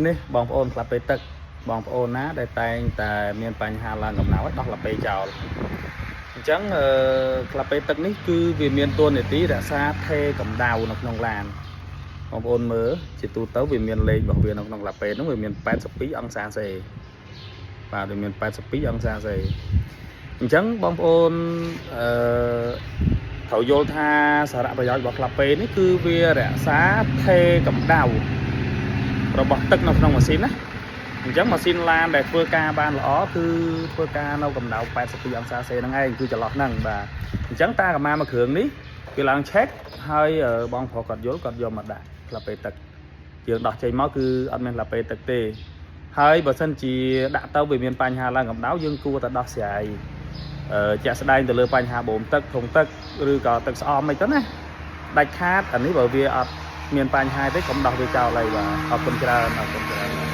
នេះបងប្អូនក្លាពេទឹកបងប្អូនណាដែលតែងតែមានបញ្ហាឡើងកម្ដៅឲ្យដោះក្លាពេចោលអញ្ចឹងអឺក្លាពេទឹកនេះគឺវាមានតួនាទីរក្សាថេរកម្ដៅនៅក្នុងឡានបងប្អូនមើលជាទូទៅវាមានលេខរបស់វានៅក្នុងក្លាពេហ្នឹងវាមាន82អង្សាសេបាទវាមាន82អង្សាសេអញ្ចឹងបងប្អូនអឺត្រូវយល់ថាសារៈប្រយោជន៍របស់ក្លាពេនេះគឺវារក្សាថេរកម្ដៅ របស់ទឹកនៅក្នុងម៉ាស៊ីនណាអញ្ចឹងម៉ាស៊ីនឡានដែលធ្វើការបានល្អគឺធ្វើការនៅកម្ដៅ82អង្សាសេហ្នឹងឯងគឺចន្លោះហ្នឹងបាទអញ្ចឹងតាកម្មាមួយគ្រឿងនេះវាឡើងឆេកហើយបងប្រុសគាត់យល់គាត់យកមកដាក់ក្លាពេទឹកយើងដោះចេញមកគឺអត់មានក្លាពេទឹកទេហើយបើសិនជាដាក់ទៅវាមានបញ្ហាឡើងកម្ដៅយើងគួរតែដោះស្រាយអឺជាក់ស្ដែងទៅលើបញ្ហាបូមទឹកធុងទឹកឬក៏ទឹកស្អំអីទៅណាដាច់ខាតអានេះបើវាអត់មានបញ្ហាទេកុំដោះវាចោលអីបាទអរគុណច្រើនអរគុណច្រើន។